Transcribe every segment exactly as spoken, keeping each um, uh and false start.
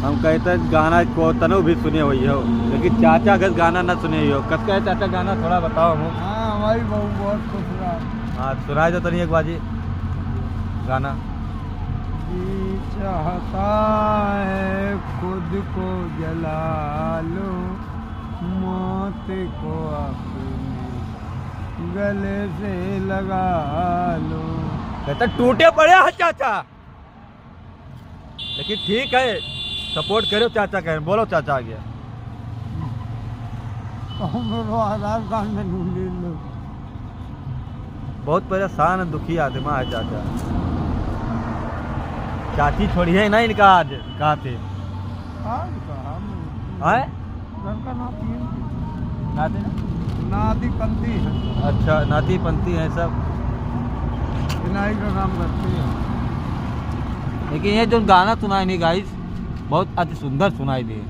हम कहते हैं गाना को तनु भी सुने हुई हो, लेकिन चाचा अगर गाना ना सुने हुई हो, कस का है चाचा गाना थोड़ा बताओ हम। हाँ, हमारी बहू बहुत खुश रहा। हाँ, सुनाई दो तनी एक बाजी गाना। जी चाहता है खुद को जला लो, मौत को अपने गले से लगा लो। कहता टूटे पड़े हैं चाचा। लेकिन ठीक है, सपोर्ट करो चाचा के, बोलो चाचा आगे। कहूँ मेरे आधार कार्ड में ढूंढ लो। बहुत परेशान, दुखी आत्मा है चाचा। चाची छोड़ी है ना इनका आज, कहाँ थे? आज कहाँ? आए? घर का नाती है। नाती ना? नाती पंती है। अच्छा, नाती पंती है सब। सिलाई का काम करती है। लेकिन ये जो गाना सुनाई नहीं गाइस, बहुत अति सुंदर सुनाई दे।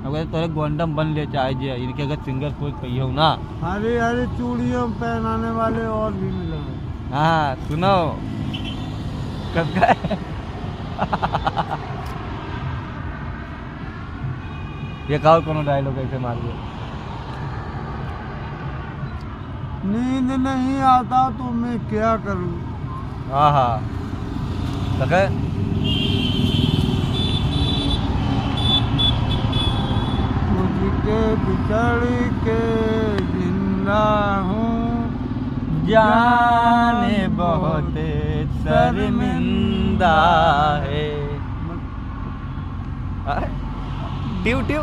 अगर तोरे गोंडम बन ले चाहे जे, इनके अगर सिंगर कोई कहियो ना। हरी हरी चूड़ियों पहनाने वाले और भी मिलेंगे। हाँ, सुनो। कब का? ये का और कोनो डायलॉग ऐसे मार दिया? नींद नहीं आता तो मैं क्या करूं? आहा। तके? तुझके बिछड़ के जिंदा हूँ, जाने बहुत शर्मिंदा है। आ? ट्यू ट्यू।